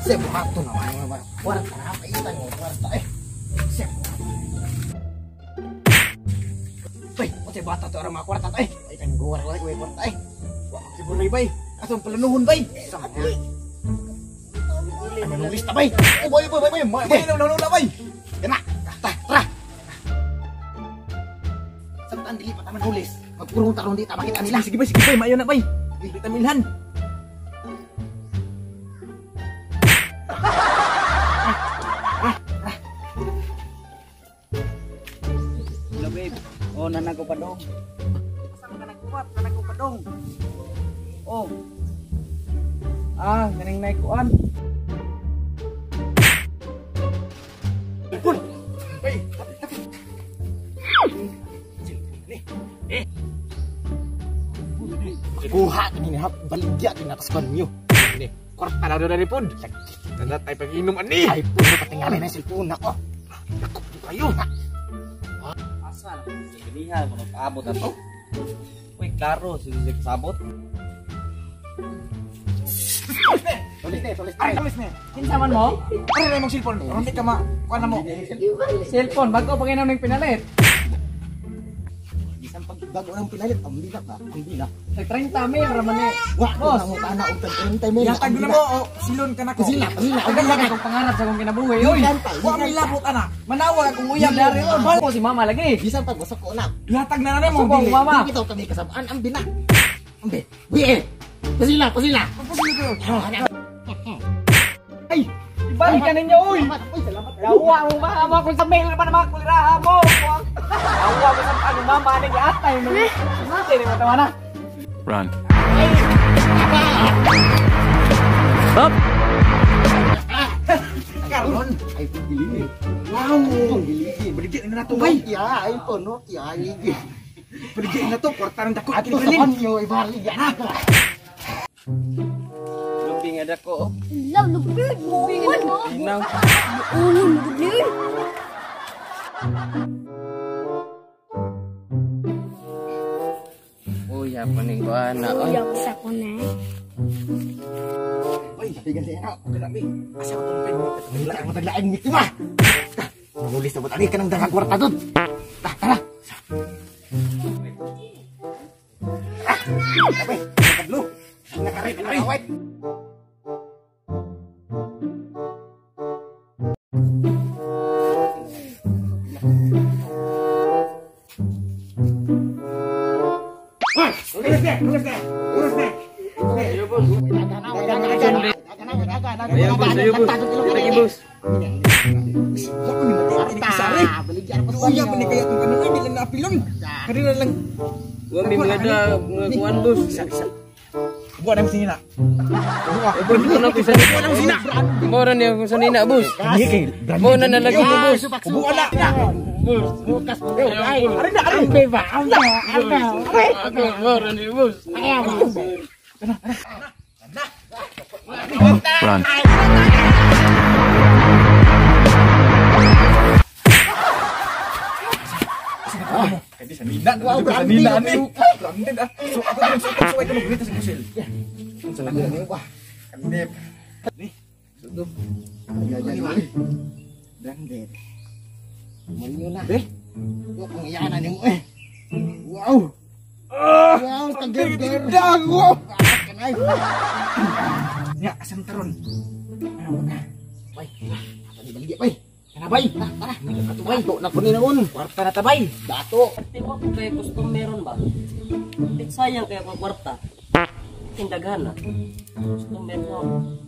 Sep ato na mga kwarta na paitan mo kwarta eh. Sep. Bay, ote bata to ara mga kwarta to eh. Ay kan guwar wala ko kwarta eh. Wa siguro bay. Atong planuhon bay. Sama. Ay manulis ta bay. Oh bay bay bay. May na bay. Kana. Ta, tara. Samtang dili pa ta manulis. Magpurong tarong di ta makita nila. Sige bay, sige bay, maayo na bay. Dili ta milhan. Hello babe. Oh, nanag ko padong. Asa man ka nagkuwat? Nanag ko padong. Oh. Ah, ganing nay kuan. Pun. Bay. Eh. Kuha kini ha, baligya kini atas banyo. Ni, kwarta na dari pun. Nanat ay pag-inom ani. Ay pun patingali na cellphone nako. Dako kayo. Asa na sa ganiha kung nagpaabot ato. Uy, klaro sige sabot. Tulis ne, tulis. Ay, tulis ne. Kinsa man mo? Ari na imong cellphone. Aron di ka ma kuan na mo. Cellphone bago pa kay ning pinalit. Bisan pag bago nang pinalit, ang bila ka, ang bila. Tag 30 mil ra man ni. Wa Boss. ko na og tag 30 mil. Yatag na mo o silon ka nako. Sila, sila. Ang ganda kay kong pangarap sa akong kinabuhi oy. Wa may labot ana. Manawag akong uyab dari on. Mo si mama lagi. Bisan pag wasok ko na. Yatag na na mo Subong, dili. mama. Di bitaw kami kasabaan ang bila. Ambe. Buye. Pasila, pasila. Ay, ibalik ka ninyo oy. Uy, salamat. Yawa mo ba amo kung sa mail pa na mga kuliraha mo. Yawa mo sa ano mama ani giatay mo. Mate ni matawa na. Run. Up. Karon. Ay, giligi. Wow. Giligi. Baligya na nato bay. Ya, iPhone Nokia giligi. Baligya na to kwarta ng dako Ato sa kini. banyo ibalik na. Lupi nga dako. Love, lupi. Muon. Ginaw. Muon, gud. Uy, apa ning kuana oy. Uy, sa ko na. Uy, tigan siya na. Grabe. Asa ko tong pen. Wala ang mataglaing biktima. Manulis na ba't ani ka ng daghang kwarta dun? Tara, tara. Abe, kablo. Nakari, nakari. Awit. Ulis na, ulis na. Ulis na. Ayo bos, ayo bos. Lagi bos. Wa ni mati ani kisare. Uya pa ni kaya tong kanon ay dili na apilon. Kanina lang Wa mi mga da mga kuan bos. buat na sinina. Bos, na ko sa Sina. Mo ra niya kung sanina bos. Kani kay Mo na nalagi ko bos. Buat na. Bos. Bukas mo. Ay, Ari na, ari. ambe ba? Ambe, ambe. Ako mo ra ni bos. Run. Kadi sanina, Wow, wow, sanina ani. branded. Branded ah. So ako din so so ay kanong sa kusel. Unsa na Ano ba? Kanip. Ni. Sudo. Branded. Mali na. Be. Yo kung iyan na nimo eh. Wow. Wow, tagal Dago. Kanay. Nya asam taron. Bay. Ani baligya bay. Kana bay. Tara, katubay. Dato na kunin noon. Kwarta na tabay. Dato. Di ba kung kaya customer ba? Bakit sayang kaya kung kwarta? Tindaghan na. Customer mo.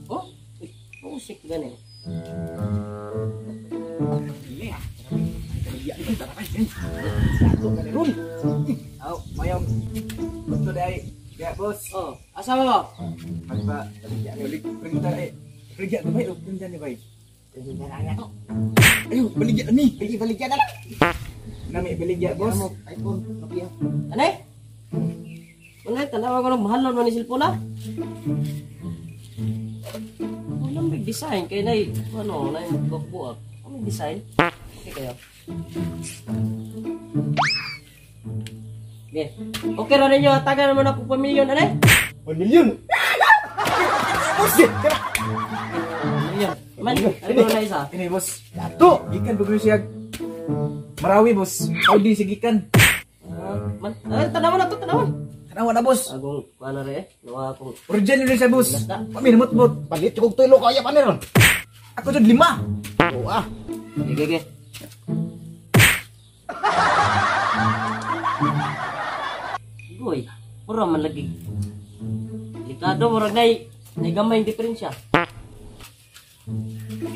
Oh? Uy, usik gani. Dato ka ni ron. Aw, mayong. Gusto dai. Ya, bos. Oh, asa mo? Magpa baligya ni ulit. Printer eh. Baligya to bay o printer ni bay. Ayo, baligya ni. Bili baligya na lang. Nami baligya, boss. iPhone Nokia. Anay? Wala, tanawa ko ng mahalon man ni cellphone ah. Wala may design kay nay ano, nay magbuak. Ano may design? Okay kayo. Okay. Okay ra ninyo, taga naman ako pamilyon, anay? 1 million. Boss, tara. Man, ano na isa? Ini boss. Dato, gikan pag siya. Marawi boss. Saudi si gikan. Man, tanawan na to, tanawan. Tanawan na boss. Agong kuan na re, nawa akong Original rin siya boss. Paminamot-mot. Palit kog tulo ka uyab ani ron. Ako jud 5. Oo ah. Sige, sige. Goy, pura man lagi. Delikado murag nay gamay diferensya.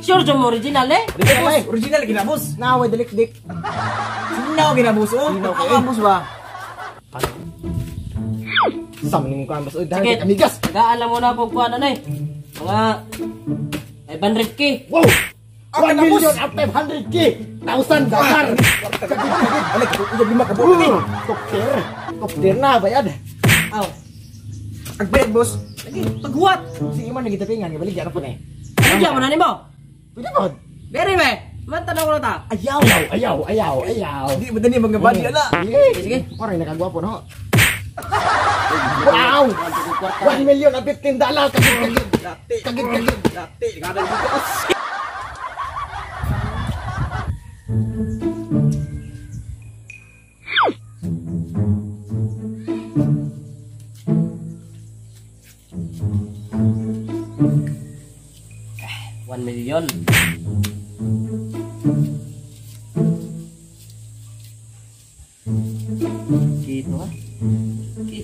Sure jud mo original eh? Boss, original gina boss. Naway dalik-dik. Sinaw gina boss oh. Sinaw boss ba? Sam ning kuan boss. Oy, dahil amigas. Nagaalam mo na kung kuan anay. Mga 500k. Wow. 1 million at 500k. Thousand dollar. Balik uyab 5 ka buok ni. Top tier. Top tier na bayad. Aw. Agbayad boss. Lagi paghuwat. Si Iman lagi tapingan, baligyan na po na eh. Baligyan mo na nimo. Pwede ba? Very be. Man tanaw ko na ta. Ayaw, ayaw, ayaw, ayaw. Hindi ba dani mga body ala. Sige, sige. Parang nakagwapo no. Wow! 1 million at $15. Kagid, kagid. Kagid, kagid. Dati, kada dito. $1 million. Dito ah. Okay.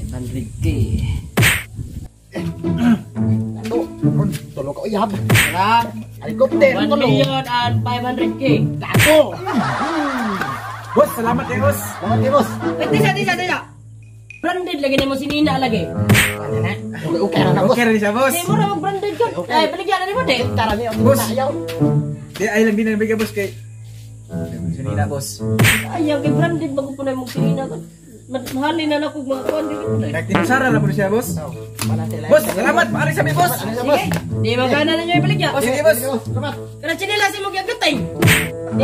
500k. Ato, tulo ka uyab. Tara. Helicopter, 1 million and 500k. Dato. Boss, salamat eh boss. Salamat eh boss. Eh, tisa, tisa. Branded lagi nimo si Nina lagi. Ano na? Okay na boss. Okay ra siya boss. Di mo ra mag branded ka. Ay, baligyan na nimo di. Tara ni, Boss. ayaw. Di ay lang din na bigay boss kay. Si Nina boss. Ayaw kay branded bago po na mong si Nina. Mahalin na na kog mga kuan dito. Nagtinusara na po siya boss. Boss, salamat. Maaari sa mi boss. Sige. Di magana na niyo ibaligya. Oh, sige boss. Salamat. Kana chinila si mo gyud Di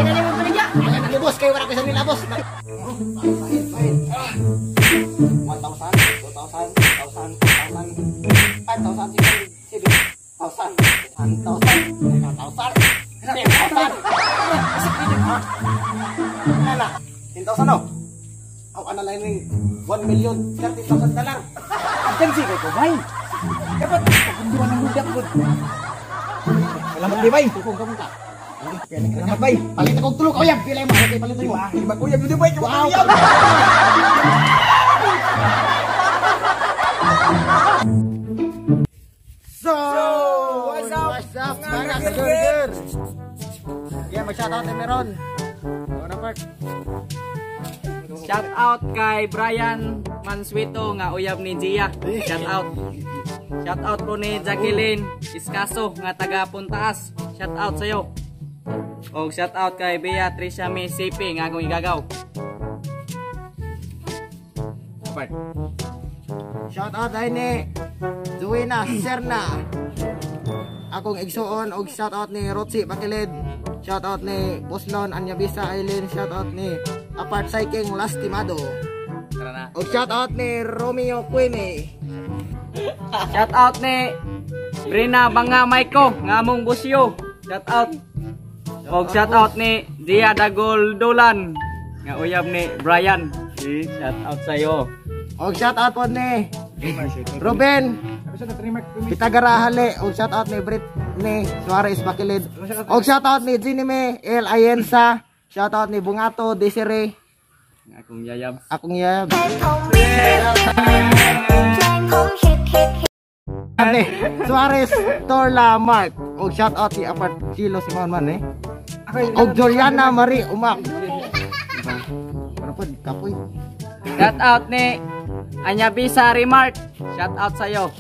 na nimo baligya. Ayaw na ni boss kay wala ko sa nila boss. Pahit, pahit. 1,000, 2,000, 1,000, 1,000, 5,000, 6,000, 7,000, 1,000, 9,000, 10,000. Ana, 10,000 no. Aw ana lang ning 1 million 30,000 dollar. Agdan si kay ko bay. Dapat pagunduan ng budak gud. Salamat di bay. Kung ka ka. Salamat bay. Palit akong tulog uyab, pilay mo kay palit mo. Lima kuyab yun bay. Wow. So, what's up, mga ka-girl? Yeah, mag-shoutout na meron. Una part. Shout out kay Brian Mansueto nga uyab ni Gia. Shout out. Shout out po ni Jacqueline Iskaso nga taga Puntaas. Shout out sayo. Og shout out kay Bea Tricia May CP nga akong igagaw. Part. Shout out ay ni Zuena Serna. Akong igsuon og shout out ni Rotsi Bakilid. Shout out ni Boslon Anyabisa Aileen. Shout out ni Apart Cycling Lastimado. Tara na. Og shout out ni Romeo Quime. Shout out ni Brina Banga Maiko nga among busyo. Shout out. Og shout out ni Dia Dagoldolan nga uyab ni Brian. Shout out sayo. Og shout out pod ni Ruben Pitagara Hale. Og shout out ni Britney Suarez Bakilid. Og shout out ni Ginime El Ayensa. Shout out ni Bungato Desiree. Akong yayab. Akong yayab. Ate Suarez Torla Mark. Og shout out ni Apart Chilo Simon man eh. Og Juliana Marie Umak. Ano po, kapoy. Shout out ni Anyabisa Remark. Shout out sayo.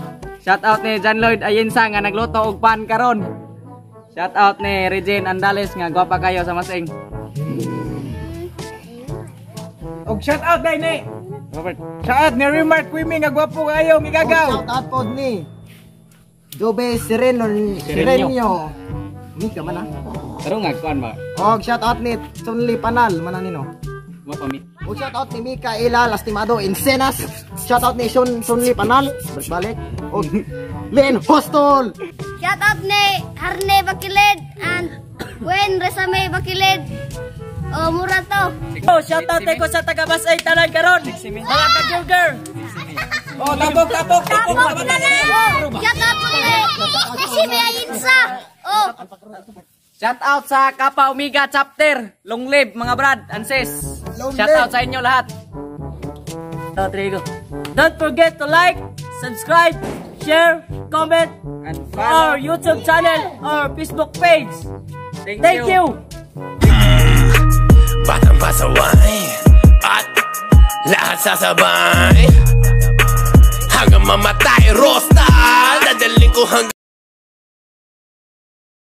Shout out ni John Lloyd Ayensa nga nagluto og pan karon. Shout out ni Regine Andales nga gwapa kayo sa masing. Og shout out dai ni Robert. Shout out ni Remark Quimmy nga gwapo kayo ngigagaw. Shout out pod ni Jobe Sereno Serenio. Mika man ah. Pero nga kuan ba? Og shout out ni Chunli Panal man nino. Mo pa mi. Og shout out ni Mikaela Lastimado Encenas. Shout out ni Sean Chunli Panal. Balik. Og Len Hostol. Shout out ni Harne Bakilid and Gwen Resame Bakilid. Oh, mura to. Oh, shout out ko sa taga Basay tanan karon. Mga ka-girl. Oh, tabok, tabok, tabok. Tapos na lang. Shout out po ni Simi Ayinsa. Oh, Shout out sa Kappa Omega Chapter. Long live, mga brad and sis. Long Shout live. Out sa inyo lahat. Two, three, go. Don't forget to like, subscribe, share, comment And to our follow. YouTube channel or Facebook page. Thank Thank you. you. Batang pasaway at lahat sasabay hanggang mamatay. Rosta, dadalhin ko hanggang